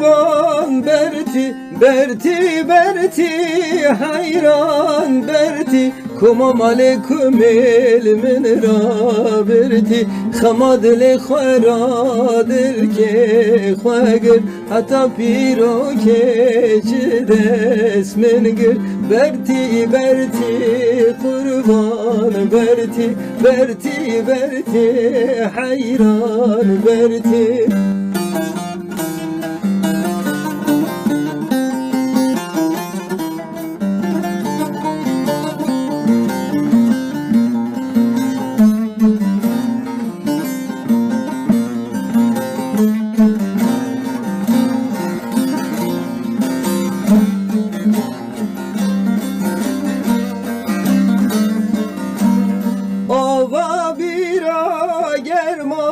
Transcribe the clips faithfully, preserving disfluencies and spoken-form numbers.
Van bertî, bertî, bertî, heyran bertî, koma malê kumêl min rabirtî, xema dilê xwe ra dilkê xwe gir, heta pîrokê ji dest min gir, bertî, bertî, qurban bertî, bertî, bertî, heyran bertî. Ava bîra germa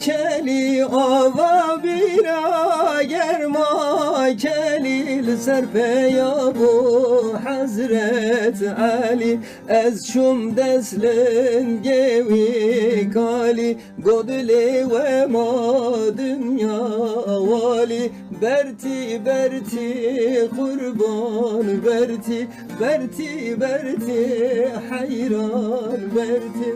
kelî, ava bîra germa kelî, li ser peya bû Hezret Elî. Ez çûm dest lingê wî kalî, got dilê we ma dinya walî. Bertî, bertî, qurban bertî, bertî, bertî, heyran bertî.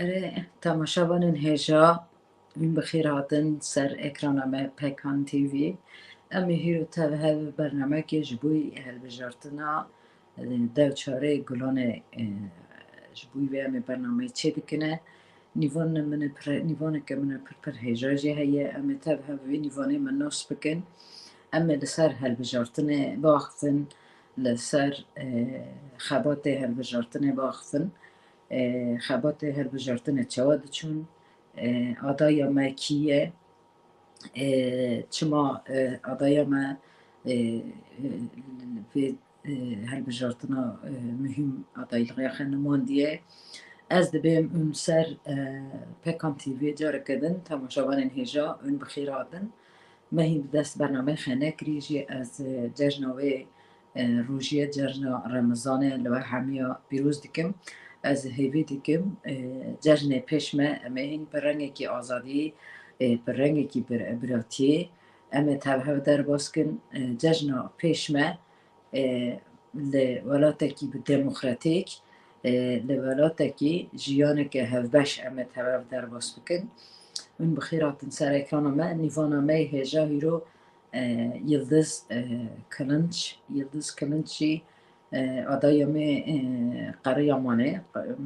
Erê, temaşevanên hêja, hûn bi xêr hatin ser ekrana me Pekan T V. Em ê hîro tev hev bernamekê ji bo hilbijartina, e, deh û çarê Gulanê, e, ji bo vê em ê bernameyê çêdikine. Nîvanê min ê pir, nîvaneke min ê pir pir hêja jî heye. Em ê tev hev vê nîvanê min nas bikin. Em ê li ser hilbijartinê biaxifin, li ser, e, xebatê hilbijartinê biaxifin. E, xebatê hilbijartinê çawa diçûn? E, adaya me kî ye? E, çima, e, adaya me, e, e, vê, e, hilbijartina, e, muhîm adaylixiya xwe nimandiye? Ez dibêm hûn ser, e, Pekan T V careke din, temaşevanên hêja, hûn bi xêr hatin. Me hîn bi dest bernameyê xwe nekirî jî ez, e, cejna wê, e, rojiyê, cejna Remezanê li we hemiya pîroz dikim. Ez hêvî dikim, e, cejnê pêş me, em ê hîn bi rengekî azadiyê, e, bi rengekî bir-, biratiyê em ê tev hev derbas kin. E, cejna pêş me, e, li welatekî bi demokratîk, e, li welatekî jiyaneke hevbeş em ê tev hev derbas bikin. Hûn bi xêr hatin ser ekrana me. Nîvana me yê hêja hîro, e, Yildiz, e, Kilinç. Yildiz Kilinç jî, e, adaya me, e, Qeriyamanê, Qe-,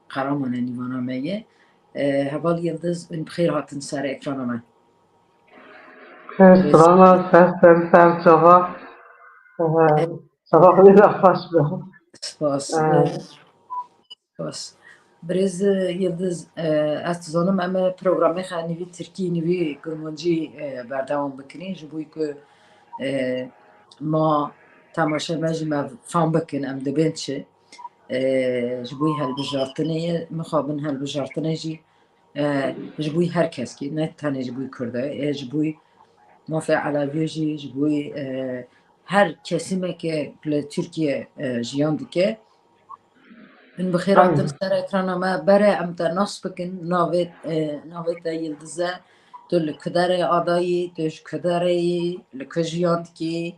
Qeramanê nîvana me ye. E, heval Yildiz, hûn bi xêr hatin ser ekrana me. Xêr, selamat, ser, ser, ser çava. E, çava xwe de xweş be. Spas. E, Spas. Birêz Yildiz, e, ez dizanim em ê programê xwe nîvî tirkî, nîvî kurmancî, e, berdewam bikinî. Ji bo ku, e, ma temaşe me jî me fam bikin, em dibên çi. E, ji bo hilbijartinê ye, mixabin hilbijartinê jî, e, ji bo her keskî, ne tenê ji bo Kurda, e, ji bo mafê Elewiyê jî, ji bo, e, her kesîmeke li Tirkiye, e, jiyan dike. Hûn bi xêr hatin ser ekrana me. Berê em te nas bikin, navê, e, navê te Yildiz e. Tu li ku derê adayî, tu ji ku derê yî, li ku jiyan dikî?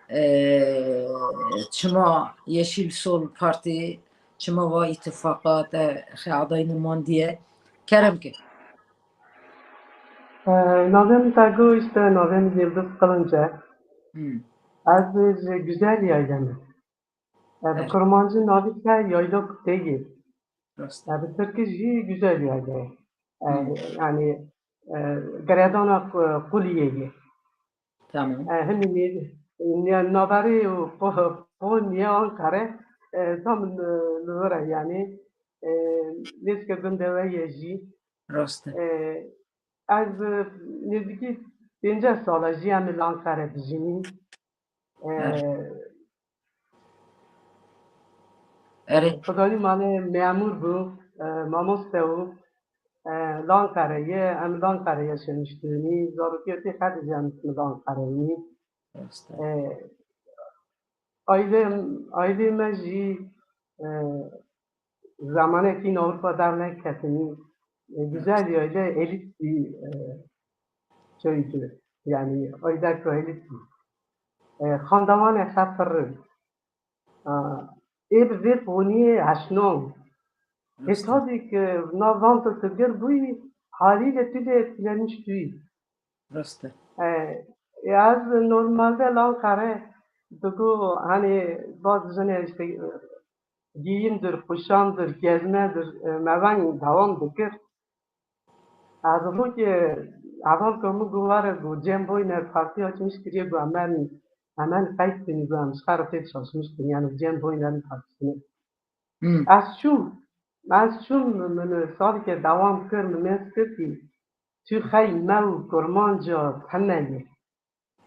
E, çima Yeşil Sol Partî, çima va îtifaqa te xwe adayî nimandiye? Kerem ke. E, navê min te got, işte, navê min Yildiz Kılınç e. Hmm. Ez ji Güzel Yayla me. E, bi kurmancî navê te Yayla Kuteyê. Rast. E, bi tirkî jî Güzel Yayla. E, Hmm. Yani, e, geredana Ku-, Kuliyê ye. Tamam. E, hinî nê-, nê-, naverê û qo-, qo niye Ankara, e, tam, e, li vir e, yani, e, nêzîkê gundê we ye jî. Rast e. E, ez, e, nêzîkî pênceh sal e jî em li Ankara dijînîn. E, Erê. Erê. Xudanî malê memûr bû, e, mamoste bû. e, Lankareye, em Lankareye şemiştînî, zarokê tê xedî jî em li Lankareyî. Rast e. E, aile, aile me jî, e, zamanekî Avrupa dernek ketinî. E, güzel bir aile, elit bir, e, köydü. Yani aile elit bir. E, xandawan e xefirin. E, ê bi vê poniyê eşnon. E, tabii ki nav van tu tu gir bûyî, haliyle tu de etkilenmiş bûyî. Rast e. E, e, ez normalde Lankare digo, hani bazı jene işte, e, giyimdir, kuşamdır, gezmedir, e, me van devam dikir. Ez rokê heval ku min got were ku Cem Boyner partiya açmış kiriye ku emen, emen qeyd bînî ku em ji xwe re tê çalışmış bin, yani Cem Boyner'in partisine. Hmm. Ez çûm, ez çûm min salkê dewam kir, min mêz kir ki tu xey me û kurmanca heme ye.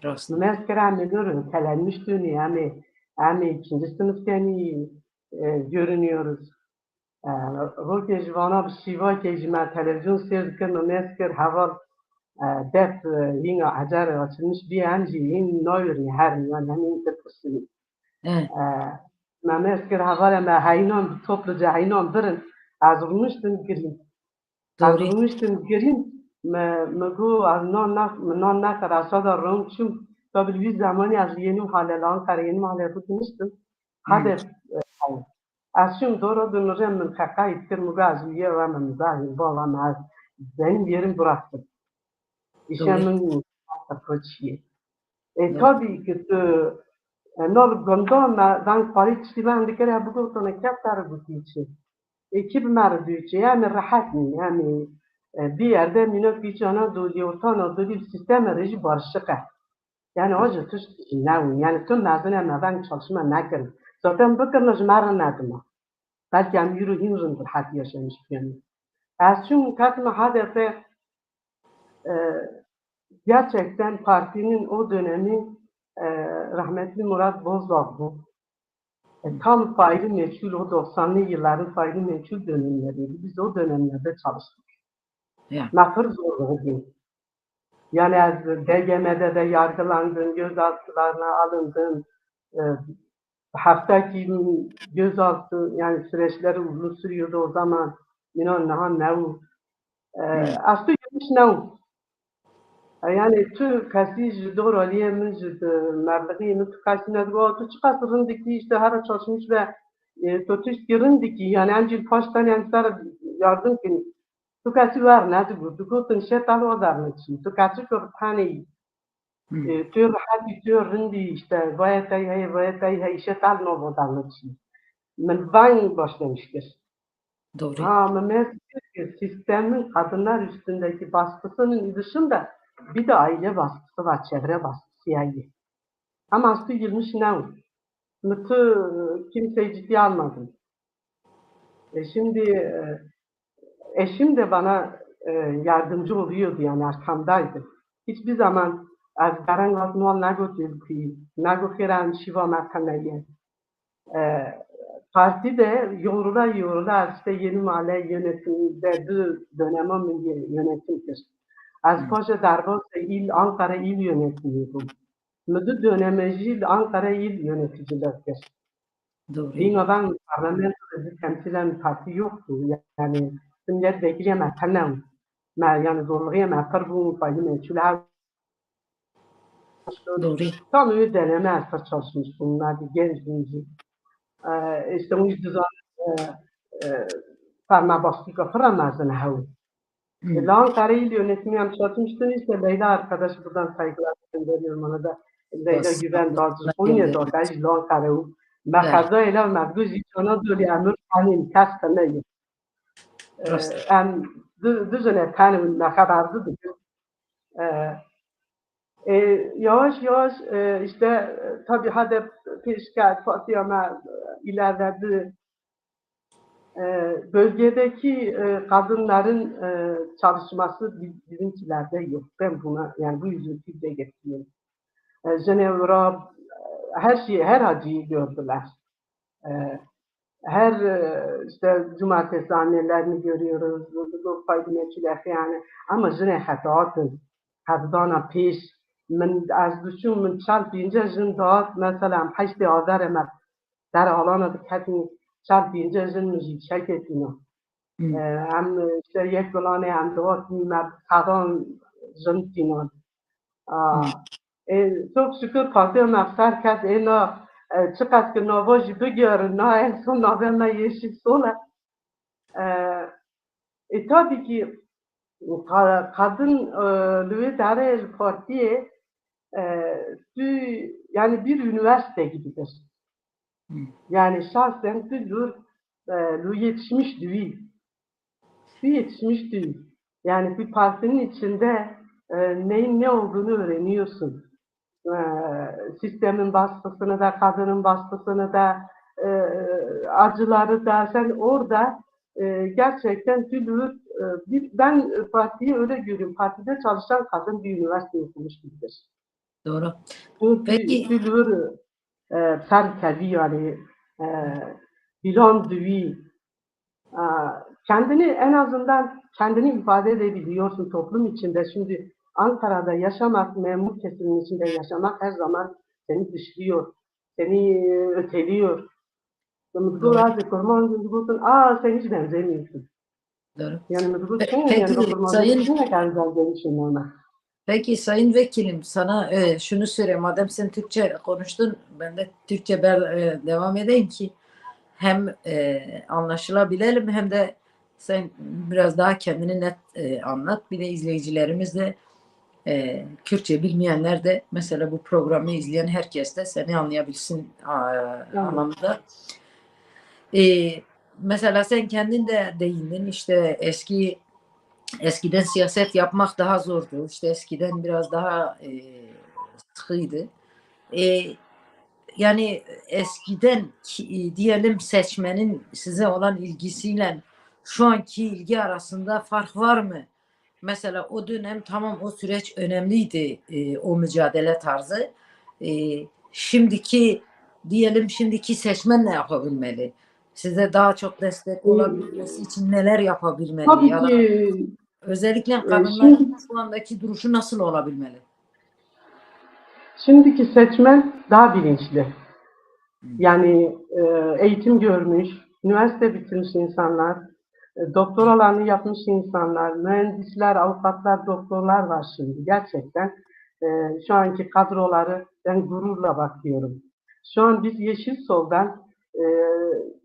Rast. Min mêz kir em ê nur telenmiş dûnî, em ê, em ê ikinci sınıf tenî, e, görünüyoruz. E, rokê ji vana bi şîvakê ji me televizyon sêr dikir, min mêz kir heval, e, def, e, hîna ecer açılmış bî, em jî hîn nayûrî her miyan, em hîn tirpişî. E. E, me mêz kir hevalê me heynan, topluca heynan birin. Ez rûniştim girîm. Ez Doğru. Rûniştim girîm. Me, me got, ez nan ne, me nan nekir, ez sada rûn çûm. Tabi li wî zemanî ez li Yenî Mahale, li Ankara Yenî Mahale rûniştim. Hmm. Hade, e, ez çûm dora du nirê min qeqayî kir, min got, ez li ye ve min zahî, bala me ez zeyn yerin bıraktım. İşe Doğru. Min koçiyê. E, Doğru. Tabii ki tu, e, nol gunda me, ben parî tiştî ben dikir, he bigotine kef ter gotî çi. E, kî bi me re dû çi, em ê rehet nî, em ê, e, bir yerde mînak bî çi Anadolî, Orta Anadolî, sisteme re jî barışık e. Yani hoca tişt jî newin. Yani tu mezine me veng çalışma nekirin. Zaten bikirine ji me re nedima. Belki em îro hîn rind rehet yaşamış bikin. Ez çûm ketime H D P, e, gerçekten partinin o dönemi, e, rahmetli Murat Bozdağ bu. E, tam faili meçhul, o doksanlı yılların faili meçhul dönemleriydi. Biz o dönemlerde çalıştık. Ya. Me pir zorluğu bû. Yani ez D G M'de de yargılandım, gözaltılarına alındım. E, hafta ki gözaltı, yani süreçleri uzun sürüyordu o zaman. Minan niha new. E, Hmm. Ez tu yemiş new. E, yani tu kesî ji dor aliyê min, ji di merliğî min tu kesî nedigo, tu çiqas rindikî, işte her çalışmış ve, e, tu tiştkî rindikî, yani em jî paştan yani ser yardım kin. Tu kesî wer nedigot, digotin şetal o dernekî. Tu kesî ku tenê yî. Hmm. E, tu rehetî, tu rindî, işte, vayetey hey, vayetey hey, şetal no o dernekî. Min vay başlamış kir. Doğru. Ha, min mêz kir ki sistemin kadınlar üstündeki baskısının dışında bir de aile baskısı var, çevre baskısı yani. Ama aslında girmiş ne o? Mutlu kimseyi ciddiye almadım. E, şimdi, e, eşim de bana, e, yardımcı oluyordu, yani arkamdaydı. Hiçbir zaman ez bereng hat nol negot êlkuyî, negot xêra em şîva me teneye. E, parti de yorula yorula işte Yeni Mahalle yönetiminde bir döneme mi yönetim kir. Ez Hmm. paşa derbas il, Ankara il yönetimi bûm. Min du döneme jî li Ankara il yöneticiler kir. Doğru. Dîna ben parlamentoda bir temsilen parti yoktu. Yani milletvekili me tenem. Me, yani zorluğu me pir bû, faili meçhul her. Doğru. Tam bir deneme esas çalışmış bunlar, bir genç birinci. Ee, işte bu yüzden, e, e, parma bastık, pir mezin hew. Hmm. Lan Kara il yönetimi yanlış atmıştın işte Leyla arkadaşı buradan saygılar gönderiyorum ona da. Leyla Bas- Güven Dağcı Bas- Konya'da Bas- o da Lan Kara. Me Evet. Xeza ile Mevlût jî çana dûrî emir hanîn kes ne ye. Rast. Em du, du jine tenê me xeber du dikin. E, e, yavaş yavaş, e, işte, e, tabii H D P pêşket, partiya me, e, ilerledi. E, bölgedeki, e, kadınların, e, çalışması bi-, bizimkilerde yok. Ben buna, yani bu yüzden Türkiye'ye getirdim. E, Cenevra, e, her şeyi, her acıyı gördüler. E, Her e, işte cumartesi annelerini görüyoruz. Yok fayda meçhul yani. Ama yine hetaat in. Hevdana pêş. Min ez diçûm min çel pênce jin dihat, mesela em heştê Averê me der alana diketin, çel pênce jin min jî çeketîna. Hmm. E, em işte yek bilanê em dihat me sedan jin tînan. Aa, Hmm. e, çok şükür partiya me ser ket ê na, e, çiqas ki nava jî bigerin, na en son navê me Yeşil Sol e. E, e, tabii ki ka-, kadın e, li wê derê li partiyê e, tu yani bir üniversite gibidir. Hmm. Yani şahsen tu dur e, lu yetişmiş değil. Tu yetişmiş değil. Yani bir partinin içinde e, neyin ne olduğunu öğreniyorsun. E, sistemin baskısını da, kadının baskısını da, e, acıları da sen orada e, gerçekten tu dur, e, bir, ben partiyi öyle görüyorum. Partide çalışan kadın bir üniversite okumuş gibidir. Doğru. Çünkü Peki. tu dur e, ser kevî yani e, bilan duî. E, kendini en azından kendini ifade edebiliyorsun toplum içinde. Şimdi Ankara'da yaşamak, memur kesimin içinde yaşamak her zaman seni dışlıyor, seni öteliyor. Doğru. Kurmancı diyorsun, aa sen hiç benzemiyorsun. Doğru. Yani Pe- peki, yani Sayın Sayın Vekilim, sana e, şunu söyleyeyim. Madem sen Türkçe konuştun, ben de Türkçe ber, e, devam edeyim ki hem e, anlaşılabilelim hem de sen biraz daha kendini net e, anlat. Bir de izleyicilerimiz de e, Kürtçe bilmeyenler de mesela bu programı izleyen herkes de seni anlayabilsin a, anlamında. E, mesela sen kendin de değindin, işte eski eskiden siyaset yapmak daha zordu. İşte eskiden biraz daha e, sıkıydı. E, yani eskiden ki, diyelim seçmenin size olan ilgisiyle şu anki ilgi arasında fark var mı? Mesela o dönem tamam o süreç önemliydi, e, o mücadele tarzı. E, şimdiki diyelim şimdiki seçmen ne yapabilmeli? Size daha çok destek olabilmesi için neler yapabilmeli? Tabii ki. Özellikle kadınların şu andaki duruşu nasıl olabilmeli? Şimdiki seçmen daha bilinçli. Yani e, eğitim görmüş, üniversite bitirmiş insanlar, e, doktoralarını yapmış insanlar, mühendisler, avukatlar, doktorlar var şimdi. Gerçekten e, şu anki kadroları ben gururla bakıyorum. Şu an biz Yeşil Sol'dan e,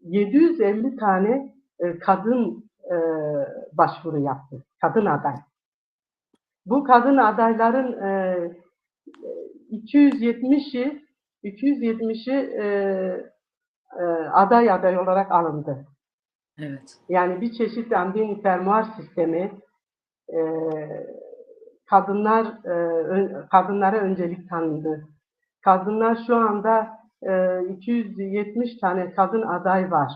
yedi yüz elli tane e, kadın e, başvuru yaptı. Kadın aday. Bu kadın adayların e, iki yüz yetmişi iki yüz yetmişi e, e, aday aday olarak alındı. Evet. Yani bir çeşit em bêjin fermuar sistemi e, kadınlar e, ön- kadınlara öncelik tanındı. Kadınlar şu anda e, iki yüz yetmiş tane kadın aday var.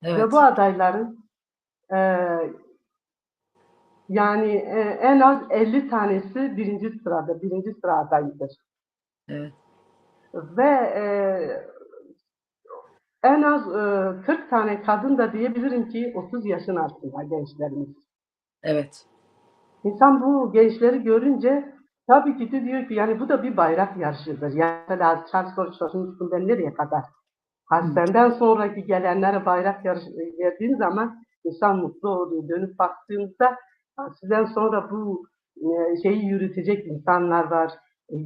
Evet. Ve bu adayların e, yani e, en az elli tanesi birinci sırada, birinci sıra adayıdır. Evet. Ve e, en az e, kırk tane kadın da diyebilirim ki otuz yaşın altında gençlerimiz. Evet. İnsan bu gençleri görünce tabii ki de diyor ki yani bu da bir bayrak yarışıdır. Yani mesela Charles Ford sormuştum ben nereye kadar? Ha, senden sonraki gelenlere bayrak yarış verdiğin zaman insan mutlu oluyor. Dönüp baktığımızda ha, sizden sonra bu e, şeyi yürütecek insanlar var. E,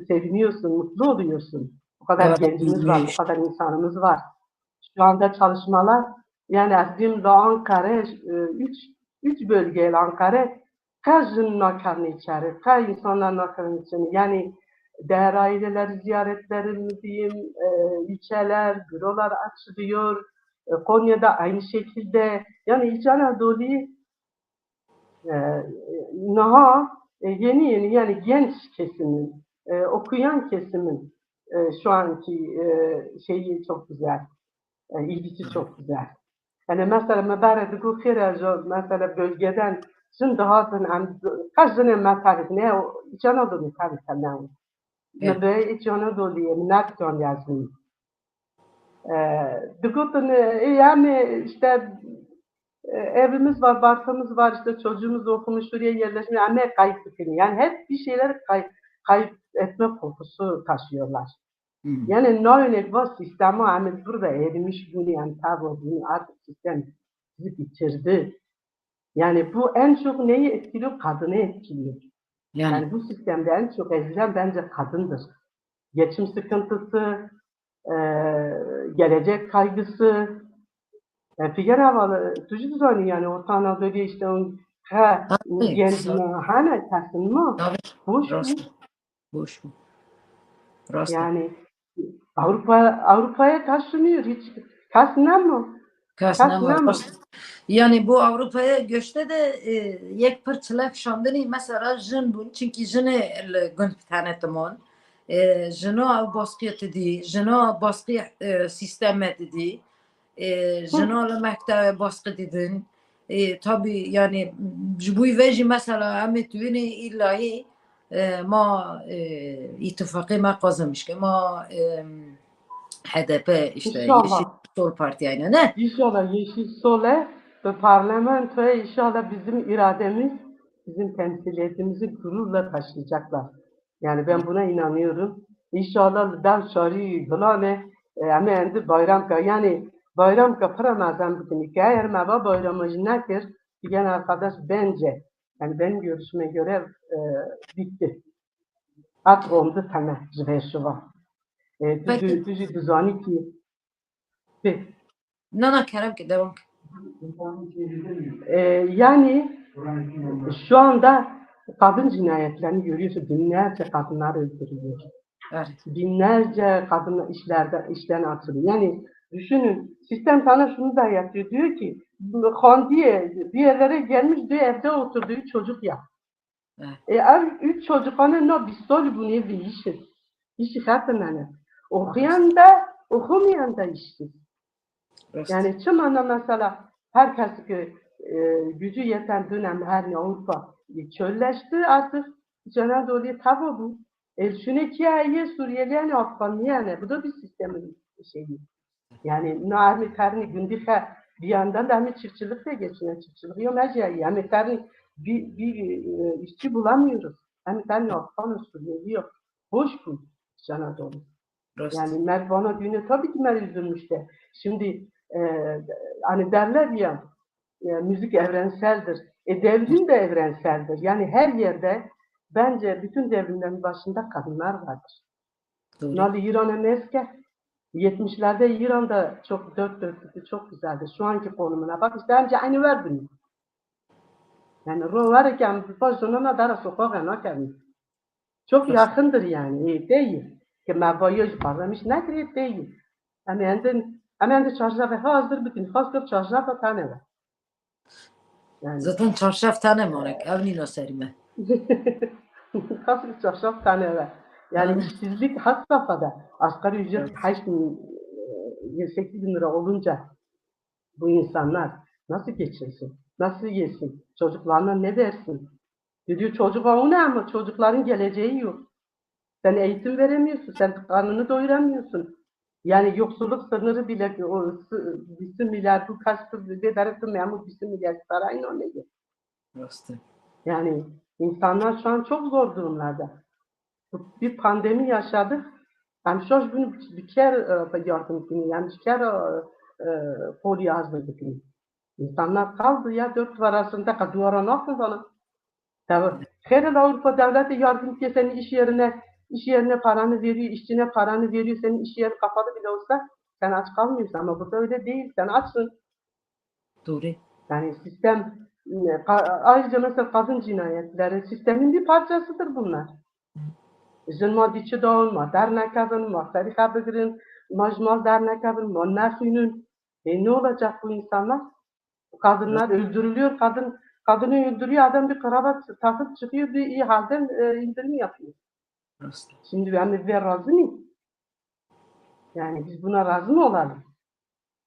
seviniyorsun, mutlu oluyorsun. Bu kadar gencimiz var, bu kadar insanımız var. Şu anda çalışmalar yani ez bîm li Ankara e, üç, üç bölgeyle Ankara qe jin nakevin içeri, qe insanlar nakevin içeri. Yani değer aileleri ziyaretleri mi diyeyim, e, ilçeler, bürolar açılıyor. E, Konya'da aynı şekilde. Yani İç Anadolu e, naha e, yeni yeni yani genç kesimin, e, okuyan kesimin e, şu anki e, şeyi çok güzel, e, ilgisi çok güzel. Yani mesela me berê digot xêr e, mesela bölgeden jin dihatin em qe jinê me tarif ne, İç Anadolu tarif ne. Me Evet. be İç Anadolu'ya, me ne bir yazdım. E, digotin, e, em ê işte, e, evimiz var, barkımız var, işte çocuğumuz okumuş, şuraya yerleşmiş, em ê kayıt bikin. Yani hep bir şeyler kay-, kayıt etme korkusu taşıyorlar. Hmm. Yani ne örnek var, sistema, yani burada erimiş bunu, yani tabi bunu artık sistem bizi bitirdi. Yani bu en çok neyi etkiliyor? Kadını etkiliyor. Yani, yani bu sistemde en çok ezilen bence kadındır. Geçim sıkıntısı, e, gelecek kaygısı. E, Figen abla, tu jî dizanî yani Orta Anadolu işte on, ha, genç, hane kesin mi? Boş mu? Boş mu? Rast. Yani Avrupa, Avrupa'ya taşınıyor hiç. Kes ne mi? Kes ne mi? Rast. Yani bu Avrupa'ya göçte de e, yek pir çilek şandinî mesela jin bûn. Çünkü jinê li gund tenetiman. E, jino ev baskıya didî, jino baskıya e, sisteme didî. E, jino li mektebe baskı didin. E, tabi yani ji bo vê jî mesela em ê tu bînî îllahî e, ma e, îtifaqê me qazanmiş ke ma e, H D P işte Yeşil Sol Parti yani ne? İnşallah Yeşil Sol'e ve parlamentoya inşallah bizim irademiz, bizim temsiliyetimizi gururla taşıyacaklar. Yani ben buna inanıyorum. İnşallah li dev şarî Gilane, e, em ê endi bayram ke, yani bayram ke pira mezin bikin. Ke eğer me va bayrama jî nekir, Figen arkadaş bence, yani benim görüşüme göre, e, bitti. Artık oldu tamam, ji vê şiva. E, tu, tu jî dizanî ki, pê. Na, na, kerem ke, devam ke. E, yani şu anda kadın cinayetlerini görüyorsun. Binlerce kadınlar öldürülüyor. Evet. Binlerce kadın işlerde, işten atılıyor. Yani düşünün, sistem sana şunu da yapıyor. Diyor ki, Xandiye bir yerlere gelmiş, diyor evde oturduğu çocuk yap. Evet. E, ev üç çocukane na bir sol bu ne bir işi. İşi hatırlanır. Okuyan da, okumayan da işsiz. Rast. Yani çi mana mesela herkes ki e, gücü yeten dönem her ne Avrupa e, çölleşti artık. Hiç Anadolu'ya tava bu. El şunu ki ya Suriyeli yani Afganlı yani. Bu da bir sistemin şeyi. Yani na em ê ternî gundî xe bir yandan da em ê çiftçilikle geçinen çiftçilik yok mecra. Em ê ternî bir, bir e, işçi bulamıyoruz. Em ê ternî Afgan, Suriyeli yok. Boş bu Anadolu. Rast. Yani Mervana düğünü tabii ki mer üzülmüş de. Şimdi e, hani derler ya e, müzik evrenseldir. E, devrim de evrenseldir. Yani her yerde bence bütün devrimlerin başında kadınlar vardır. Doğru. Nali İran'ın eski yetmişlerde İran'da çok dört dörtlüktü, çok güzeldi. Şu anki konumuna bak işte hem aynı verdin. Yani ro var ki hem bir zonuna dara sokağa nakerin. Çok yakındır yani, e, değil. Ki mevayı parlamış nedir, değil. Ama endin, ama endin çarşafı hazır bütün, has bir çarşafı tane var. Yani. Zaten çarşaf tane mi onek? Ev nîna serî me. Has bir çarşaf tane var. Yani işsizlik has safhada. Asgari ücret evet. Heşt bin, e, sekiz bin lira olunca bu insanlar nasıl geçinsin? Nasıl yesin? Çocuklarına ne versin? Diyor çocuk avuna ama çocukların geleceği yok. Sen eğitim veremiyorsun, sen karnını doyuramıyorsun. Yani yoksulluk sınırı bile o sı- bir milyar bu kaç bir darısı memur bir milyar parayla ne? Rast e. Yani insanlar şu an çok zor durumlarda. Bir pandemi yaşadık. Hem şoş bunu bir kere e, yardım günü, yani bir kere e, e, kol yardım günü. İnsanlar kaldı ya dört duvar arasında ka duvara nasıl bana? Tabii. Xêr Avrupa devleti yardım diye senin iş yerine, iş yerine paranı veriyor, işçine paranı veriyor, senin iş yerin kapalı bile olsa sen aç kalmıyorsun ama burada öyle değil, sen açsın. Doğru. Yani sistem e, ka- ayrıca mesela kadın cinayetleri sistemin bir parçasıdır bunlar. Jin ma dî çi dawin, ma dernekevin, ma serî xebigirin, ma ji mal dernekevin, ma nexwînin. E, ne olacak bu insanlar? Kadınlar öldürülüyor, kadın kadını öldürüyor, adam bir kravat takıp çıkıyor, bir iyi halden e, indirim yapıyor. Rast. Şimdi yani ve razı mı? Yani biz buna razı mı olalım?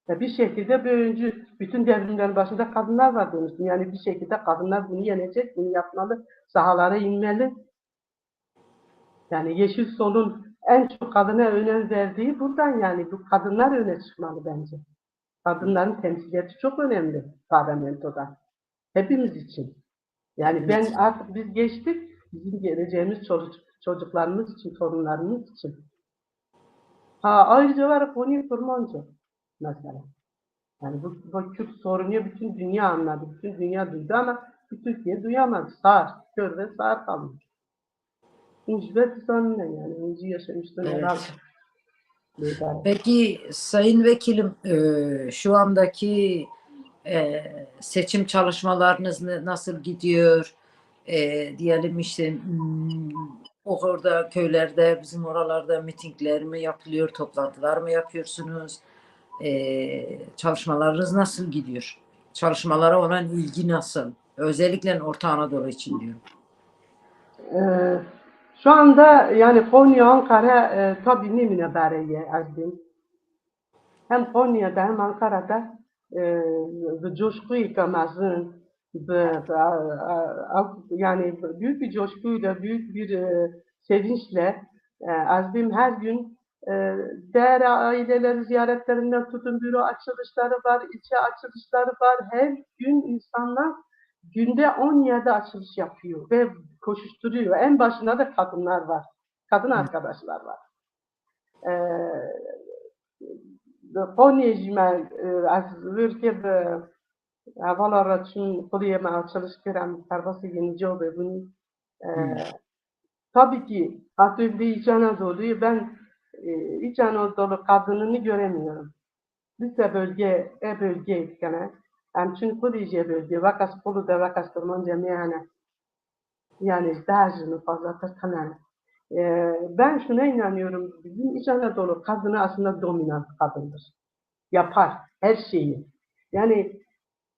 Ya bir şekilde bir öncü bütün devrimlerin başında kadınlar var demiştim. Yani bir şekilde kadınlar bunu yenecek, bunu yapmalı, sahalara inmeli. Yani Yeşil Sol'un en çok kadına önem verdiği buradan, yani bu kadınlar öne çıkmalı bence. Kadınların temsiliyeti çok önemli parlamentoda. Hepimiz için. Yani ben artık biz geçtik, bizim geleceğimiz çocuk, çocuklarımız için, torunlarımız için. Ha, ayrıca var konuyu Kurmancı mesela. Yani bu, bu Kürt sorunu bütün dünya anladı, bütün dünya duydu ama bu Türkiye duyamadı. Sağır, kör ve sağır kalmış. Hûn ji ber dizanîne, yani, hûn jî yaşamıştın herhalde. Peki Sayın Vekilim, e, şu andaki e, seçim çalışmalarınız ne- nasıl gidiyor? E, diyelim işte hmm, orada köylerde, bizim oralarda mitingler mi yapılıyor, toplantılar mı yapıyorsunuz? E, çalışmalarınız nasıl gidiyor? Çalışmalara olan ilgi nasıl? Özellikle Orta Anadolu için diyorum. Ee, şu anda yani Konya, Ankara e, tabii ne münebere ye Erzin. Hem Konya'da hem Ankara'da e, bir coşkuyla mezun, bir, e, e, yani büyük bir coşkuyla, büyük bir e, sevinçle e, Erzin her gün e, değer aileleri ziyaretlerinden tutun büro açılışları var, ilçe açılışları var. Her gün insanlar günde on yerde açılış yapıyor ve koşuşturuyor. En başında da kadınlar var. Kadın arkadaşlar var. Ee, Konya'ya ez ülkede hevala raçın kuliye me açılış kiram, serbası yenice o bebuni. Ee, tabii ki Atatürk'te İç Anadolu'yu ben e, İç Anadolu kadınını göremiyorum. Lise bölge, e bölge etkene. Em çün kulice bölge, vakas kulu de vakas Kurmanca meyane. Yani daha jini fazla tırtana. Ee, ben şuna inanıyorum, bizim İç Anadolu kadını aslında dominant kadındır. Yapar her şeyi. Yani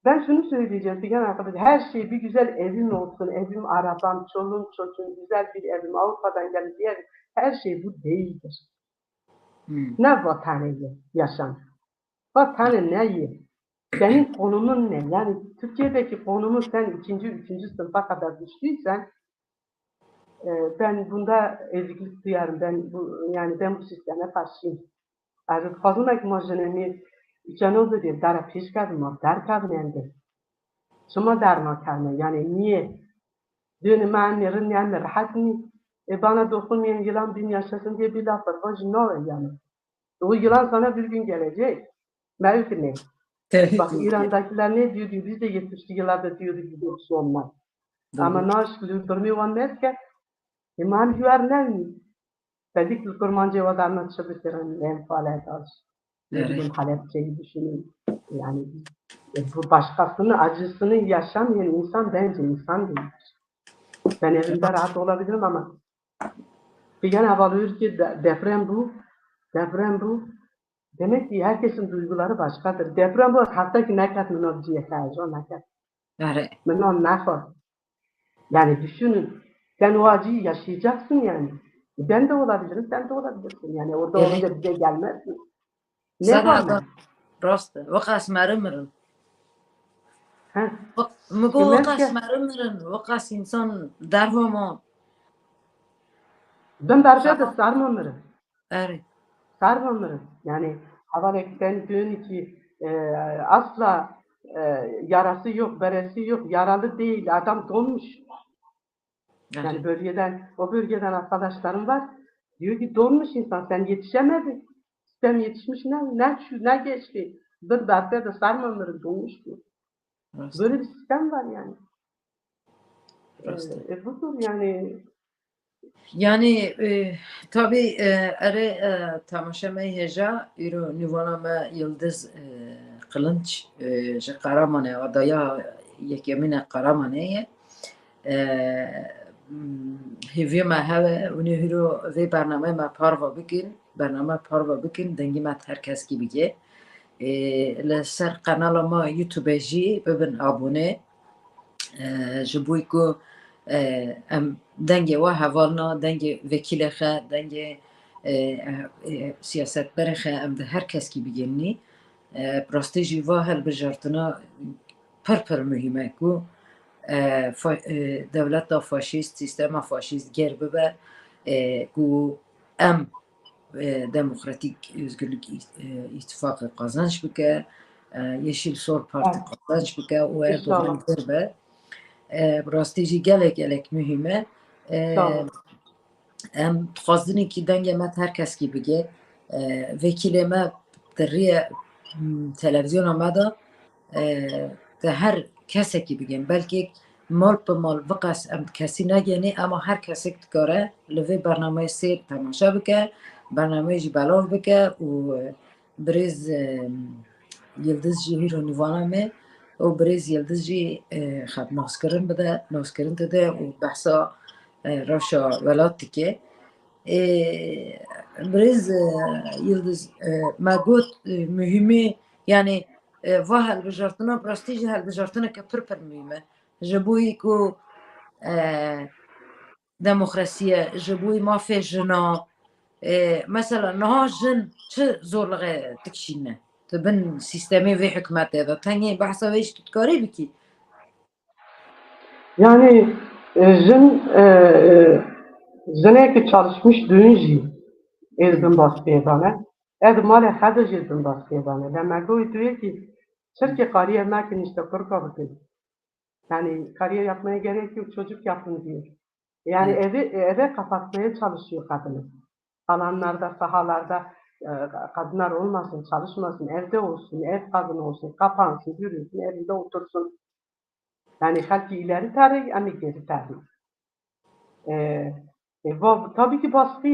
ben şunu söyleyeceğim Figen arkadaş, her şey bir güzel evim olsun, evim arabam, çoluğum çocuğum, güzel bir evim, Avrupa'dan gelip diğer her şey bu değildir. Hmm. Ne vatanı ye, yaşam. Vatanı ne ye? Senin konumun ne? Yani Türkiye'deki konumun sen ikinci, üçüncü sınıfa kadar düştüysen e, ben bunda eziklik duyarım. Ben bu yani ben bu sisteme karşıyım. Ez dixwazim eke ma jinê nê îçeno bidê, dera pêş kevin, ma derkevin endê. Çima dernakevine? Yani niye? Dönü me em mirin, em rehet nî. E bana dokunmayın, yılan bin yaşasın diye bir laf var. Bacı ne oluyor yani? O yılan sana bir gün gelecek. Mevkine. Bak İran'dakiler ne diyor diyor, biz de yetmişli yıllarda diyorduk gibi bir şey olmaz. Ama naşkülü durmuyor, o mevke. E, man güver ne mi? Dedik ki Kurmancı vatanına çıkıp veren menfaat alış. Ne bileyim, Halepçe'yi düşünün. Yani e, bu başkasının acısını yaşamayan insan bence insan değildir. Ben evimde rahat olabilirim ama bir yana bağlı ki de- deprem bu. Deprem bu. Demek ki herkesin duyguları başkadır. Deprem bu. Hatta ki ne kadar mınavcıya heyecan ne kadar. Erê. Mınav ne kadar. Yani düşünün. Sen o acıyı yaşayacaksın yani. Ben de olabilirim, sen de olabilirsin. Yani orada Evet. Olunca bize gelmez mi? Ne Sana zaman? da rast e. Weqas meri mirin. Ha? Wek- Min got Demek weqas ki- meri mirin. Weqas insan derhoma. Ben berbe de sarma mirim. Erê. Sarma mirim. Yani havalek ben diyorum ki e, asla e, yarası yok, beresi yok, yaralı değil. Adam donmuş. Yani Erê. bölgeden, o bölgeden arkadaşlarım var. Diyor ki donmuş insan, sen yetişemedin. Sen yetişmiş ne, ne, şu, ne geçti? Bir darbe de sarmaları donmuş bu. Rast. Böyle bir sistem var yani. Rast. E, e, budur yani. Yani e, tabii e, erê e, temaşe me hêja îro nîvana me Yildiz e, Kılınç e, ji Qaramanê, adaya yekemîn e Qaramanê ye. E, m, hêviyê me hev e, hûn ê hîro vê bernameyê me parve bikin, bername parve bikin, dengê me her keskî bigê. E, li ser qenala me YouTube jî bibin abone. E, ji bo ku e, em dengê we hevalna, dengê vekîlê xe, dengê e, e, siyasetberê xe em di her keskî bigênî. E, bi rastî jî va hilbijartina pir pir muhîm e ku e, fa- e, dewleta faşîst, sîstema faşîst ger bibe, e, ku em, e, Demokratîk Özgürlük İ-, e, İttifakı qazanç bike, e, Yeşil Sol Parti Evet. qazanç bike û Erdogan İnşallah. Kir be. E, bi rastî jî gelek gelek muhîm e. E, Sağ olun. Em dixwazin ki dengê me her keskî bige. E, vekîlê me di rêya, m, televîzyona me de, e, di her kesekî bigên. Belkî mal bi mal viqas em kesî negênî, ama her kesek dikare li vê bernameyê sêr temaşe bike, bernameyê jî belav bike û, e, birêz, e, Yildiz jî hîro nîvana me û birêz Yildiz jî, e, xeb naskirin bide, naskirin dide û behsa, e, rewşa welat dike. E, birêz, e, Yildiz, e, me got, e, muhîmî, yanî, e, va hilbijartina, bi rastî jî hilbijartineke pir pir muhîm e. Ji bo ku, e, demokrasiye, ji bo mafê jina, e, mesela niha jin çi zorluğe dikişîne? Di bin sîstemê vê hikûmetê de tengê behsa vê jî tu dikarî bikî? Yani, e, jin, e, e, jinekî çalışmış düğün jî ez bin baskıya dane. Ez malê xwe de jî bin baskıya dane. Lê me goyî tu yekî Tirkiye kariye nakin işte kurka bikin. Yani kariye yapmaya gerek yok, çocuk yapın diyor. Yani Evet. evi, eve kapatmaya çalışıyor kadını. Alanlarda, sahalarda, e, kadınlar olmasın, çalışmasın, evde olsun, ev kadını olsun, kapansın, yürüsün, evinde otursun. Yani xelkî ileri tarih, em ê geri tarih. E, e, bu, tabii ki baskı.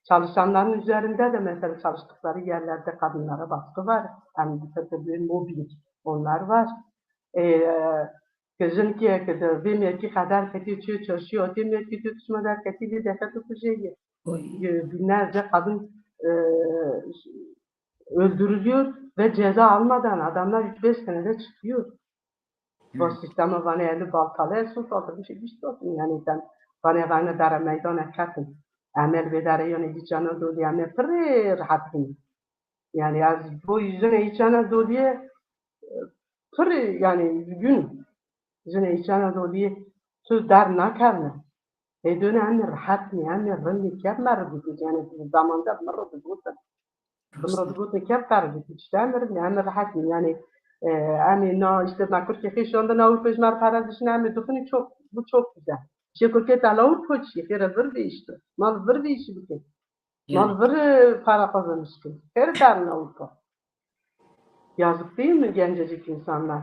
Çalışanların üzerinde de mesela çalıştıkları yerlerde kadınlara baskı var. Yani bir mobbing onlar var. E, Ke jin ki ke di vê mêrkî xedar ketî çê çarşî hatî mêrkî tu tişma der ketî vê deke tu kujê ye. Oy. E, binlerce kadın, e, öldürülüyor ve ceza almadan adamlar üç beş senede çıkıyor. Bu Hı. sistema vanê eli baltale su saldırmış, bir şey olsun. Yani sen vanê vanê dara meydana ketin. Emel ve dara yöne gideceğine dolu yani pırrı rahat bin. Yani ez bu yüzüne içene doluye, e, pir, yani gün yüzüne içene doluye tu der nakevne. Hê döne em rehet ne, em rindî kevme rindî, yani zamanda mi rindî gotin. Min rindî gotin kev qer rindî, işte em rindî, em rehet ne, yani, e, em ê na, işte na Kurkê xêşan de na Ewropa ji me re pere dişine, em ê dixinî çok, bu çok güzel. Şey Kurkê te la Ewropa çi, xêre vir ve işte, mal vir ve işi bikin. Mal Yani. vir, e, para kazanmış ki. Her derine Avrupa. Yazık değil mi gencecik insanlar?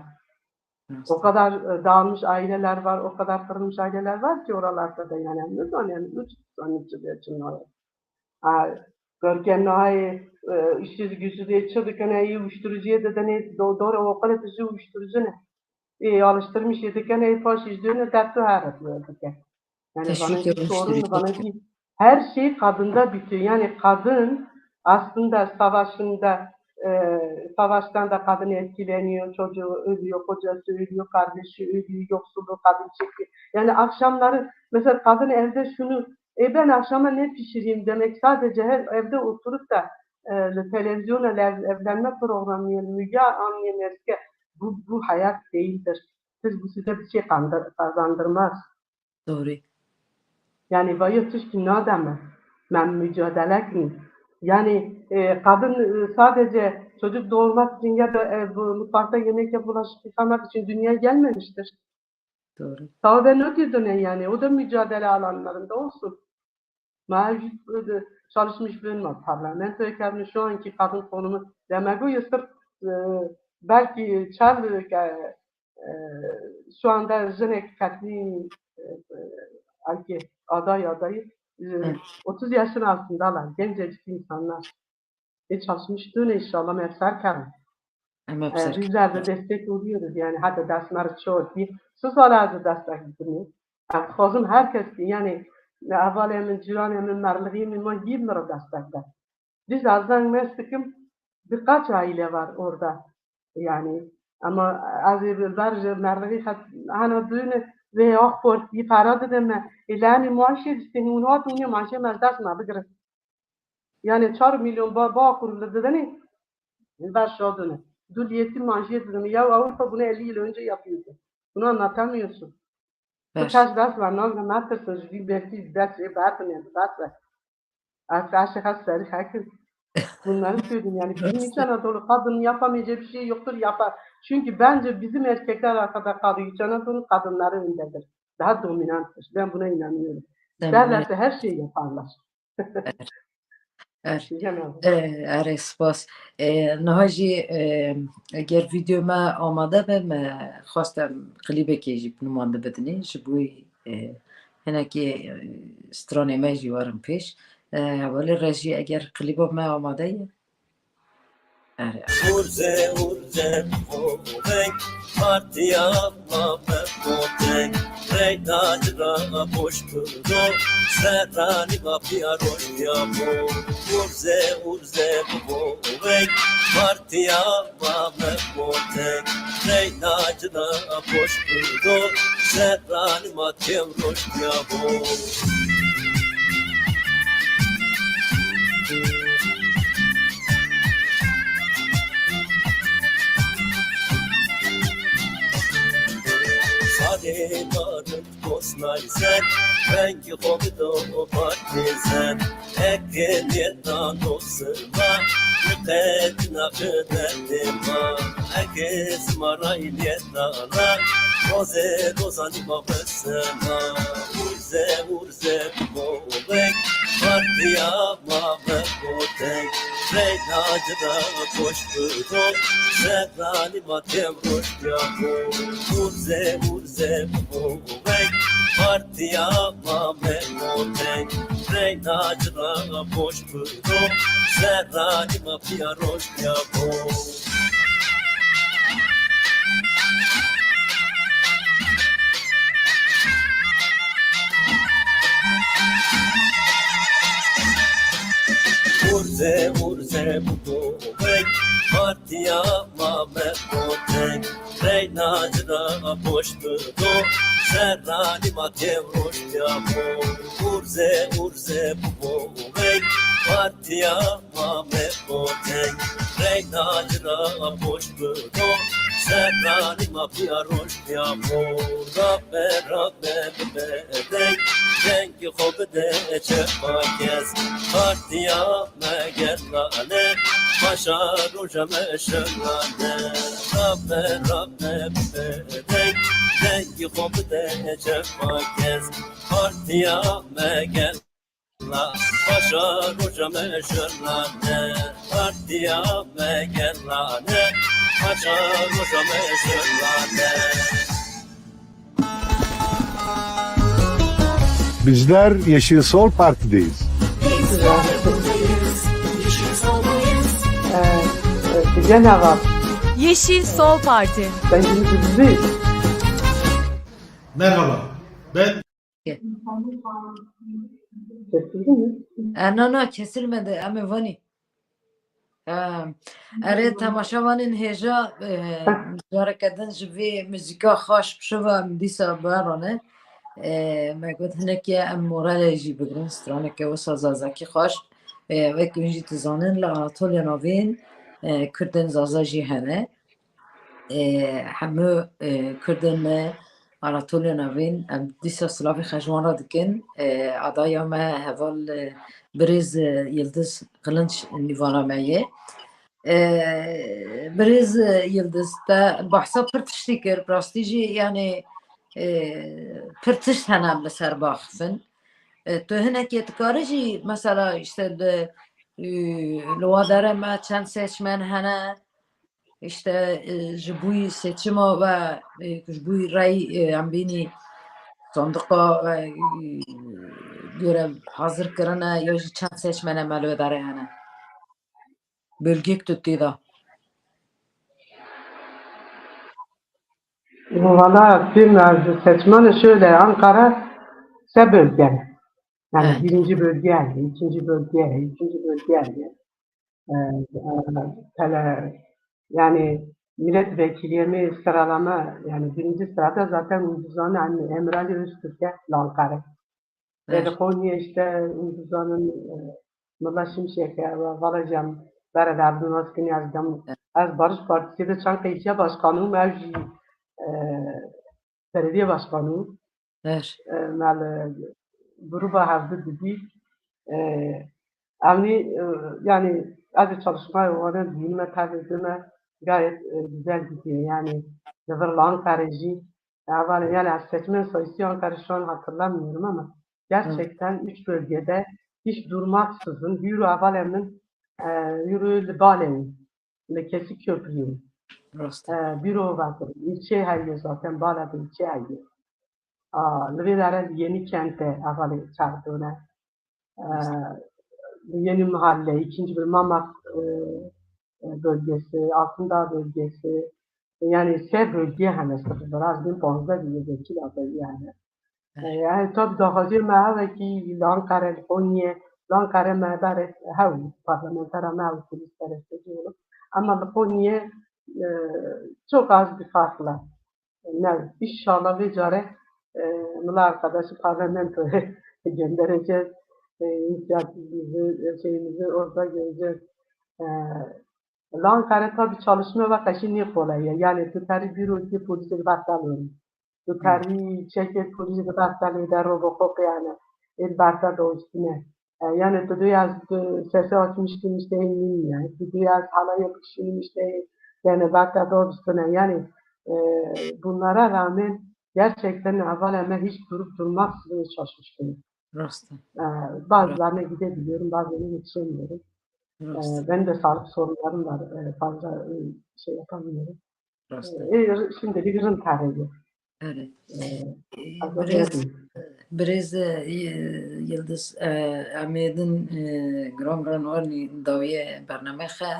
Nasıl? O kadar, e, dağılmış aileler var, o kadar kırılmış aileler var ki oralarda da yani. Ne zaman yani üç tane çıkıyor. Ha, görken nahayê, e, işsiz güçsüz diye çıktıkana iyi uyuşturucuya da ne do-, doğru o kadar bizi uyuşturucu ne? E, alıştırmış yedikana iyi paş iş dönüyor, dertli hayat diyor. Yani Teşvik bana bir yapılmış sorun, sürekli. bana bir, her şey kadında bitiyor. Yani kadın aslında savaşında, e, savaştan da kadın etkileniyor. Çocuğu ölüyor, kocası ölüyor, kardeşi ölüyor, yoksulluğu kadın çekiyor. Yani akşamları mesela kadın evde şunu, e, ben akşama ne pişireyim demek sadece her evde oturup da, e, televizyona ev-, evlenme programı, müge anlayın eski. Bu, bu hayat değildir. Siz bu size bir şey kandır-, kazandırmaz. Doğru. Yani vayı tişkî nademe. Men mücadele kin. Yani, e, kadın, e, sadece çocuk doğurmak için ya da, e, bu mutfakta yemek yapıp bulaşık yıkamak için dünyaya gelmemiştir. Doğru. Daha da ne diyor yani? O da mücadele alanlarında olsun. Mevcut, e, çalışmış bir ma-, parlamentoya kevni şu anki kadın konumu demek o ya sırf, e, belki çev, e, e, şu anda jinek ketni, e, e, belki aday adayı, e, Hı. otuz yaşın altındalar, gencecik insanlar. E, çalışmış dün inşallah mevser kevin. Em E, hepsek. Bizler de destek oluyoruz yani, hatta ders merçot bir. Siz hala da destek bidin. Em dixwazin her kes ki, yani, hevalê min, cîranê min, merlixî min, ma yî min re destek be. Biz azdan mes dikim, birkaç aile var orada. Yani, ama ez ê bi ber ji merlixî xet-, hana duyne ve ak por, yî para dide me. Îlani maaşê distên, hûn hat hûnê maaşê me dest me bigirin. Yani çar milyon ba-, Bağkur li didenê, ver şadine. Dul yetim maaşê didin. Ya Avrupa bunu elli yıl önce yapıyordu. Bunu anlatamıyorsun. Bu Baş. taş ders var, nazlı mertirsin, ji bir belki ders, e, bertin yani, ders ver. Artık her şey has serî herkes. Bunları söyleyeyim yani, bizim İç Anadolu kadın yapamayacak bir şey yoktur, yapar. Çünkü bence bizim erkekler arkada kalıyor. İç Anadolu kadınları öndedir. Daha dominanttır. Ben buna inanıyorum. Tamam. İsterlerse her şeyi yaparlar. Er, Diyeceğim yani. E, erê spas. E, niha jî, e, eger vîdeo me amade be, me xwest em klîbekê jî bi niman de bidinê. Ji bo, e, hinekî, e, stranê me jî werin pêş. E, hevalê rejî, eger klîba me amade ye? Erê. Urze, urze, kovek, partiya ma me kotek, reyna cira boş kurdo, serrani ma piya roş piya bo. Urze, urze, kovek, partiya ma me kotek, reyna cira boş kurdo, serrani ma tev roş piya bo. Sarê barin kosnay ser, rengî xwe bido û partê zer. Eke nêta dosima, niqetina qedetê ma. Eke sima ray nêta na, roze rozanî ma besena. Urze, urze, kovek, partiya ma me kotek. Reyna cida koş kurdo, serrani ma tev roş piya bo. Urze, urze, kovek, partiya ma me kotek. Reyna cida koş kurdo, serrani ma piya roş piya bo. Urze, urze, bu kovek, partiya ma me kotek. Reyna cida boş kurdo, serrani ma tev roş piya bo. Urze, urze, bu kovek, partiya ma me kotek. Reyna cida boş kurdo, serrani ma piya roş piya bo. Rabe, rabe, bibe deng, dengî xwe bide çepa kes. Partiya me gelane, paşa roja me şelane. Rabe, rabe, bibe deng, dengî xwe bide çepa kes. Partiya me gel la, paşa roja me şelane. Partiya me gelane, paşa roja me şelane. Bizler Yeşil Sol Parti'deyiz. Ee, e, Gülcan Ağa. Yeşil Sol Parti. Ben şimdi bizi Merhaba, ben Kesildi mi? E, na, na, kesilmedi. Em ê vanî. E, erê, temaşevanên hêja, e, careke din ji vê muzîka xweş bi şiva em dîsa biherane. E, me got hinekê em moralê jî bigirin, straneke wisa zazakî xweş. E, wek hûn jî dizanin, li Anatoliya Navîn, e, Kurdên Zaza jî hene. E, hemû, e, Kurdên me Anatoliya Navîn, em dîsa silavê xwe ji wan re dikin. E, adaya me heval, e, birêz, e, Yildiz Qilinç nîvana me ye. E, birêz, e, Yildiz, te behsa pir tiştî kir, bi rastî jî, yanî, e, pir tişt hene em li ser biaxifin. E, tu hinekê dikarî jî, mesela, îşte, li, e, li wa dere me çend seçmen hene, îşte, e, ji bo seçima ve, e, ji bo rey, e, em bînî sandiqa, e, görev hazir kirine ya jî çend seçmene me li wê derê hene? Bölgek tu tê de. Valla, firma seçmeni şöyle, Ankara se bölge. Yani Evet. birinci bölge, ikinci bölge, üçüncü bölge. Ee, e, tele, yani milletvekiliyemi sıralama, yani birinci sırada zaten Unduzan'ı, yani Emrali Öztürk'e, Ankara. Evet. Konya işte Unduzan'ın, e, Milla Şimşek'e, ve Valacan, Bered Abdülmazkin'i, ez dem, Evet. ez Barış Partisi de Çankaya ilçe başkanıyım, ev jî, e, belediye başkanıyım. Her. E, me li gruba hevdu didî, e, Evnî, e, yani, ez ê çalışmaya wan dibînime, tevlî dime, gayet, e, güzel gidiyor. Yani, li vir li Ankarê jî, hevalê, yani, ez seçmen sayısı Ankara'yı şu an hatırlamıyorum ama gerçekten üç bölgede hiç durmaksızın, hür û hevalê min, e, hür û li Balewî, li Kesik Köprüyü, Rast. e, büro vardır. İlçe heye zaten, Balewî ilçe heye. A, li vê dere li Yeni Kent'e hevalê çağırdı ona. E, Yeni Mahalle, ikinci bir Mamak, e, e, bölgesi, Altındağ bölgesi. Yani se bölgeye hemesi biraz bin panzda bir vekil adayı yani. E, yani tabi daxwazê me ev e ki li Ankara, li Konye, li Ankara me berê hew parlamentera me ew polis perestê diyorum. Ama li Konye, e, çok az bir farkla. Ne, inşallah vê care, e, Mila arkadaşı parlamentoya göndereceğiz. E, inisiyatifimizi, e, şeyimizi orada göreceğiz. E, Li Ankara tabi çalışma ve qeşî nê kolay ye. Yani tu terî bîrokê polîsê bertelê. Tu terî çekê polîsê bertelê de Robocop yani. Ê bertel de uçtine. E, yani tu duyaz, tu sesi açmıştın işte, yani. Tu duyaz hala yapıştın işte, yani bertel de uçtine. Yani, e, bunlara rağmen gerçekten hevalê me hiç durup durmaksızın çalışmıştım. Rast e. E, bazılarına gidebiliyorum, bazılarına yetişemiyorum. Rast. E, benim de sağlık sorunlarım var. E, fazla, e, şey yapamıyorum. Rast. E, şimdilik rind tarihî. Evet. E, Birêz, birêz, e, Yildiz, e, em ê din, e, giran giran warnî dawiyê bername xe.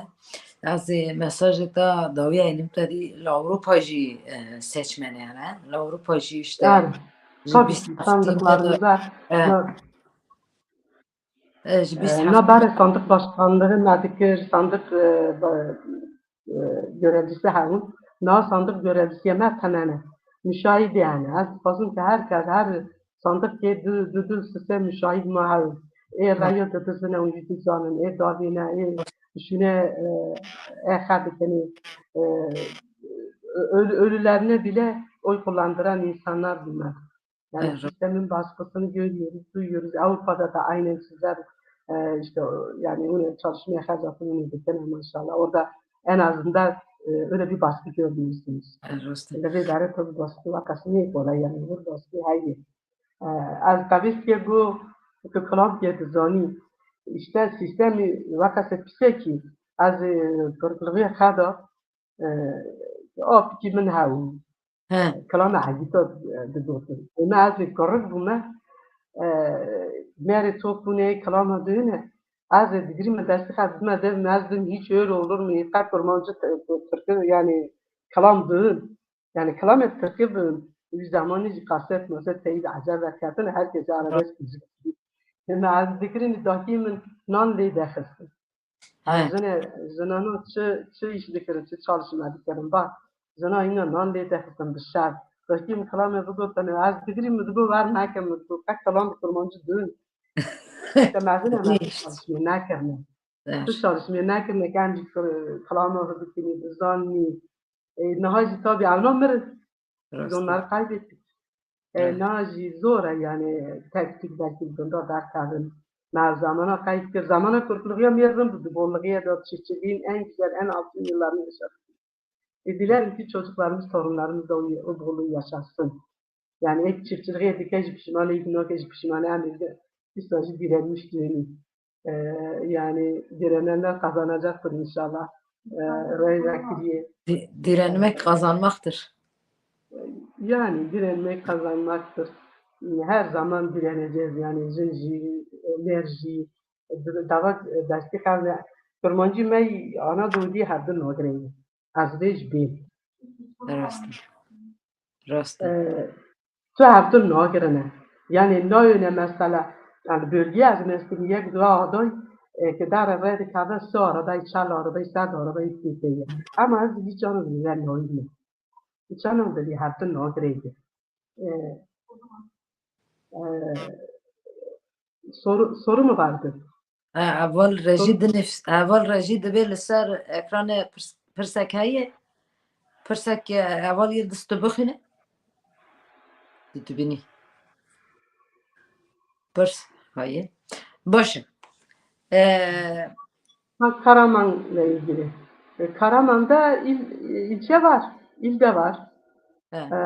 Ez ê mesajê te dawiya elim te dî li Ewropa jî, e, seçmenê hene. Li Ewropa jî işte Yani, ji tabii bîst ki heftê sandıklarımıza e, na- e, ji bîst e, heftê na berê sandık başkanlığı me dikir, sandık, e, ba- e, görevlisi hewin. Na sandık görevlisiye me tenene. Müşahidi yani. Ez dixwazim ki her kes, her sandık ki du, du, du, sise müşahid ma hewin. Ê reyo didizine û jî dizanin, ê davîne, ê şûne, e, ê xebitini, e, ölü, ölülerine bile oy kullandıran insanlar bunlar. Yani Evet. sistemin baskısını görüyoruz, duyuyoruz. Avrupa'da da aynen sizler, e, işte o, yani onu çalışmaya her zaman onu dikene maşallah. Orada en azından, e, öyle bir baskı görmüyorsunuz. E, rast e. Li vê dere tabi baskı vakası ne kolay yani. Bu baskı heye. E, ez tavîstiye ku, ku kilam pê dizanî. İşte sistemî vakası pise ki ez, e, Türklüğe xeda, e, apikî min hew. He. Kilama hegîta, e, digotin. Ême ez ê kurik bûme, e, merê topûnê kilama dihine. Ez ê digirî min destê xwe dime dev me ez dim hiç öyle olur mu? Qet kurmancı te-, te-, Türkü yani kilam dihim. Yani kilamê Türkü bi wî zamanî jî kaset maset teyî de ecel veketin, herkes arabesk müzik. Ême ez digirî min dakî min nan lê dexistin. Evet. Jinê, jinano çi, çi iş dikirin, çi çalışma dikirin. Bak, jina îna nan lê dexistin bi şev. Wekî min kilamê bigotin, ez digirî min digo ver neke min digo, qe kilam bi kurmancî dûn. Te mezin e, mezin çalışmê nekirine. Evet. Tu çalışmê nekirine, ke em jî kir-, kilama bikinî, bizanî. E, niha jî tabi evna mirin. Biz Rast e. onları kaybettik. E, Evet. Na jî zor e yani tek tük belki bunda derkevin. Me zamana qeyd kir. Zamana kurtluğuya mêr rin bû, bolluğuya da çiftçiliğin en güzel, en altın yıllarını yaşadık. E, dilerim ki çocuklarımız, torunlarımız da o, o bolluğu yaşasın. Yani ek çiftçiliğe dike jî pişman, ek nake jî pişman, yani de, biz sadece direnmiş diyelim. E, Yani direnenler kazanacaktır inşallah. E, rey vekiliye. Di- direnmek kazanmaktır. Yani direnmek kazanmaktır. Her zaman direneceğiz yani jin jî, mêr jî, dava destî xevne. Kurmancî me Anadolu diye hevdin nagirê. Ez vê ji bê. Rast e. Rast e. E, Tu hevdin nagirine. Yani nayone mesela, yani bölgeye ez meskin yek dua aday, e, ki dare re dikeve su arabayı, çel arabayı, sed arabayı tepeye. Ama ez hiç anı bize nayine. Hiç anı bile hevdin nagireydi. E, e, soru, soru mu vardı? Ha, heval rejî dinivs-, heval rejî divê li ser ekranê pirs-, pirsek heye. Pirsek, e, heval Yildiz tu bixwîne. Tu dibînî. Pirs, hayê. Baş e. Ee, Ha, Karaman'la ilgili. E, Karaman'da il, ilçe var, il de var. Evet. E,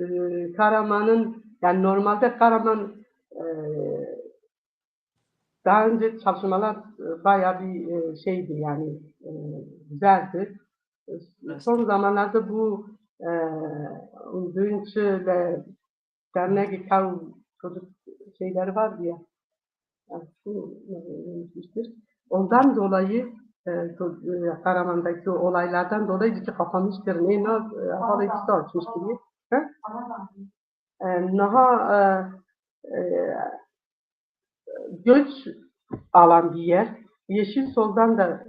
e, Karaman'ın, yani normalde Karaman e, daha önce çalışmalar e, bayağı bir e, şeydi yani e, güzeldi. E, Son zamanlarda bu e, Ünlüçü'yle dernek Kav çocuk şeyleri vardı ya. Yani şu, e, işte, ondan dolayı e, to- e, Karaman'daki olaylardan dolayı bizi kapanmıştır. Ne ne e, hava ikisi açmıştır. He? E, Naha e, e, göç alan bir yer. Yeşil Sol'dan da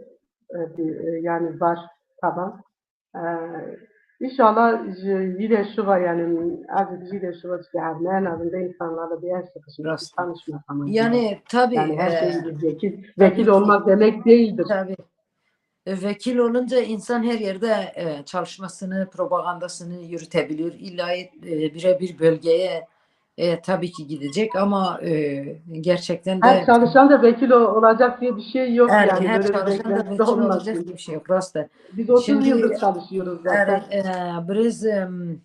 e, bir, e, yani var taban. E, İnşallah ji vî de şiva yani azıcık vî de şiva işte her ne en azından insanlarla bir el sıkışmış Rast. Tanışmak ama. Yani tabii Yani her e, şey vekil, tabii vekil ki. Olmak demek değildir. Tabii. E, Vekil olunca insan her yerde e, çalışmasını, propagandasını yürütebiliyor. İlla e, birebir bölgeye e, tabii ki gidecek ama e, gerçekten de Her çalışan da vekil o- olacak diye bir şey yok her, yani. her Böyle bir çalışan da beklenti vekil olmaz. Olacak diye bir şey yok. Rast. Biz otuz Şimdi yıldır çalışıyoruz zaten. Er, e, Birêz em,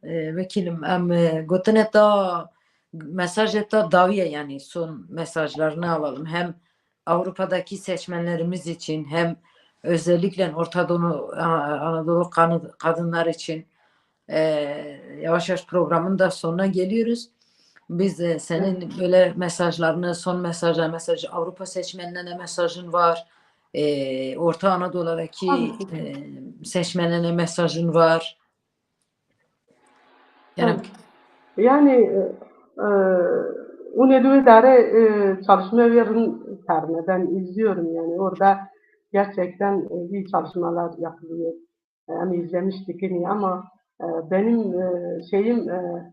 e, Vekilim, em e, gotine ta mesajê ta dawiye yani son mesajlarını alalım. Hem Avrupa'daki seçmenlerimiz için hem özellikle Orta Doğu, A- Anadolu kanı- kadınlar için e, yavaş yavaş programın da sonuna geliyoruz. Biz e, senin böyle mesajlarını, son mesajlar, mesaj Avrupa seçmenlerine mesajın var. E, Orta Anadolu'daki Tabii ki. e, seçmenlerine mesajın var. Yani Yani e, e, hûn ê li wê derê e, çalışmaya wê rind kerine. Ben izliyorum yani orada gerçekten e, iyi çalışmalar yapılıyor. E, Em izlemiştik yine ama e, benim e, şeyim e,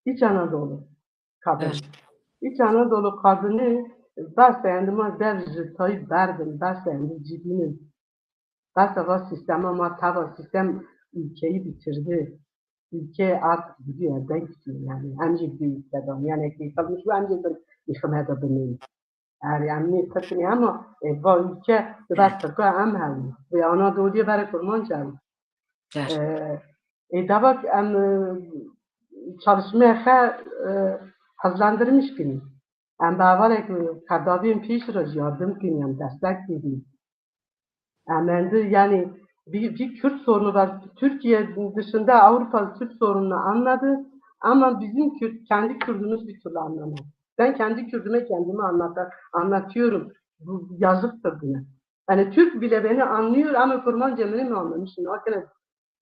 İç Anadolu kadını. Evet. İç Anadolu kadını bes endima dev ji tayî berdin, bes endi cibînin. Bes va sistema ma tava sistem ülkeyi bitirdi. Ülke artık gidiyor, denk gidiyor yani. Em jî gidiyor ülkeden. Yani ki kalmış bu em jî bir yıkıma da bineyim. Eğer em ne Türk'ün ama e, va ülke ber Türk'ü em hem. Ve Anadolu'ya ber Kurmanca hem. Ger. E, e, da bak em e, çalışmaya xe e, hızlandırmış kini. Em bavarek tedaviyên pêş re jî yardım kiriyan, destek kiriyan. Em endi yani bir, bir Kürt sorunu var. Türkiye dışında Avrupa Kürt sorununu anladı. Ama bizim Kürt, kendi Kürdümüz bir türlü anlamadı. Ben kendi Kürdüme kendimi anlata, anlatıyorum. Bu yazıktır buna. Yani Türk bile beni anlıyor ama Kurmanca beni mi anlamış? Akine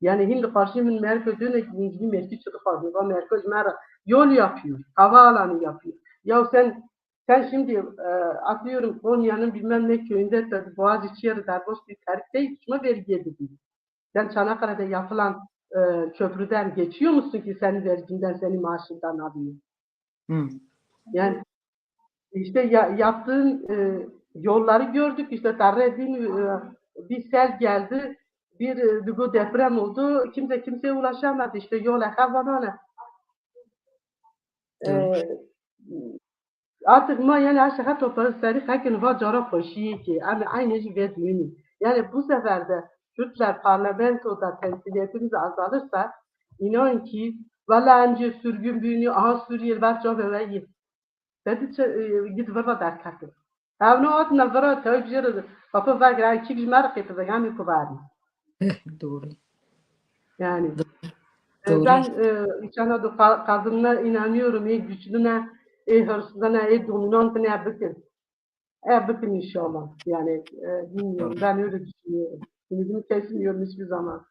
Yani hîn li qarşî min Merkel döne, hîn jî Merkez çi dixwazin? Va Merkel ji me re yol yapıyor, havaalanı yapıyor. Ya sen sen şimdi e, atıyorum Konya'nın bilmem ne köyünde de Boğaziçi'ye de derbas bir terk değil, şuna vergiye dedi. Sen Çanakkale'de yapılan e, köprüden geçiyor musun ki senin verginden, senin maaşından alıyor? Hı. Yani işte ya, yaptığın e, yolları gördük. İşte Tarredin e, bir sel geldi. Bir e, digo deprem oldu. Kimse kimseye ulaşamadı. İşte yol ehe vanane. E, Doğru. Artık ma yani aşağı toparı seri hekin va cara koşuyor ki. Ama aynı şey ve düğünü. Yani bu sefer de Kürtler parlamentoda temsiliyetimiz azalırsa inan ki valla önce sürgün büyünü aha Suriyeli var çok öyle Te diçe gid vir ve derketin. Ev ne hat ne vira te jê re kapı vegre kîk ji me re qêti vegan ku verdi. Doğru. Yani Doğru. Ben e, içana da ka- kadınına inanıyorum. İyi güçlüne, iyi hırsızına, iyi dominantına bikin. E bikin inşallah. Yani e, bilmiyorum. Ben öyle düşünüyorum. Ümidimi kesmiyorum hiçbir zaman.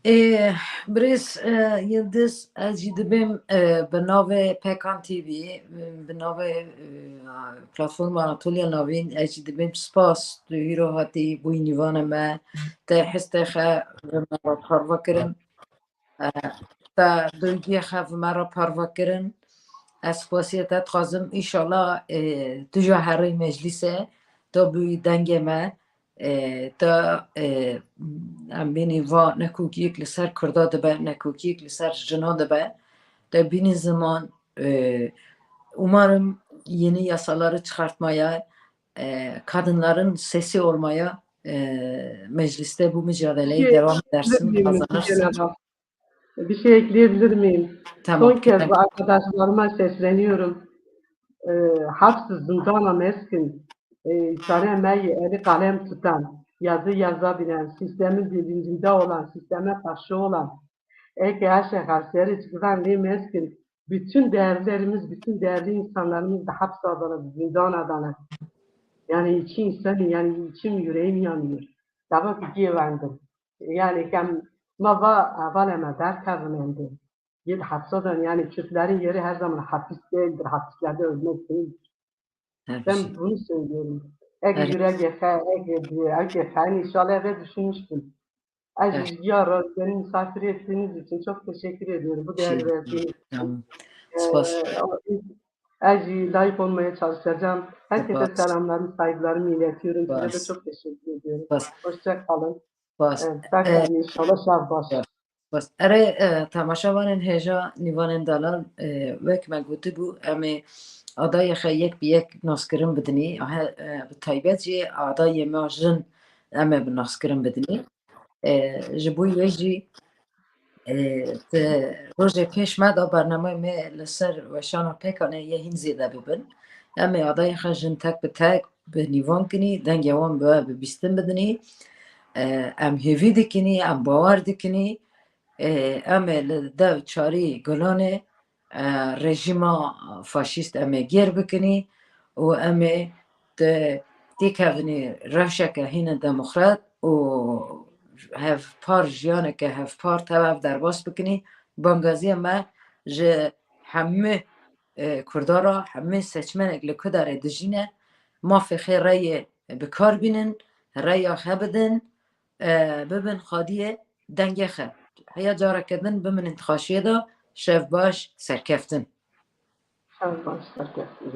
Ê, birêz e, Yildiz, ez jî dibêm e, bi navê Pekan T V, e, bi navê e, Platforma Anatolia Navîn, ez jî dibêm spas tu hîro hatî bûyî nîvana me, te hestê xe bi me re parve kirin, e, te duyguya xe bi me re parve kirin. Ez spasiya te dixwazim, înşallah e, tu jî herî meclîse, tu bûyî dengê me. E, te e, em bênî va nekokiyek li ser Kurda dibe, nekokiyek li ser jina dibe. Te bînî ziman, e, umarım yeni yasaları çıkartmaya, e, kadınların sesi olmaya, e, mecliste bu mücadeleyi devam edersin, kazanırsın. Bir şey ekleyebilir miyim? Tamam. Son kez bu arkadaşlarıma sesleniyorum. E, hapsi zindana meskin, e, çare me yê eli kalem tutan, yazı yazabinen, sistemin bilincinde olan, sisteme karşı olan, eke aşe harseri çıkan lê meskin, bütün değerlerimiz, bütün değerli insanlarımız da hapse adalı, zindana adalı. Yani içim insanı, yani içim yüreğim yanıyor. Tabii ki güvendim. Yani kem ma va hevalê me derkevin em dê. Yê di hepse de, yani Kürtlerin yeri her zaman hapis değildir, hapislerde ölmek değildir. Ben bunu söylüyorum. Ege yüreğe fe, ege, ege fen inşallah eve düşünmüştüm. Aziz Yara, beni misafir ettiğiniz için çok teşekkür ediyorum. Bu değer verdiğiniz için. Tamam. Spas. Ez layık olmaya çalışacağım. Herkese selamlarımı, saygılarımı iletiyorum. Size de çok teşekkür ediyorum. Hoşça kalın. Spas. Evet, belki inşallah şah baş. Bas, erê, e, temaşevanên hêja, nîvanên delal, e, wek me gotibû, em ê adayê xwe yek bi yek naskirin bidinî. He, e, bi taybet jî adayê me jin em ê bi naskirin bidinî. E, ji bo wê jî, e, di rojê pêş me de bernameyê me li ser weşana Pêkanê yê hîn zêde bibin. Em ê adayê xwe jin tek bi tek bi nîvan kinî, dengê wan bi we bi bîstin bidinî. E, em hêvî dikinî, em bawer dikinî, e, em ê li dev çarî Gulanê, e, rejîma faşîst em ê gêr bikinî û em ê di têkevinî rewşeke hîne demokrat û hevpar, jiyaneke hevpar tev ev derbas bikinî. Bangaziya me ji hemû, e, Kurda re, hemû seçmenek li ku derê dijîne, mafê xê reyê bi kar bînin, reya xwe bidin, e, bibin xadiyê dengê xwe. Heya careke din biminin di xaşiyê de. Şev baş, serkeftin. Şev baş, serkeftin.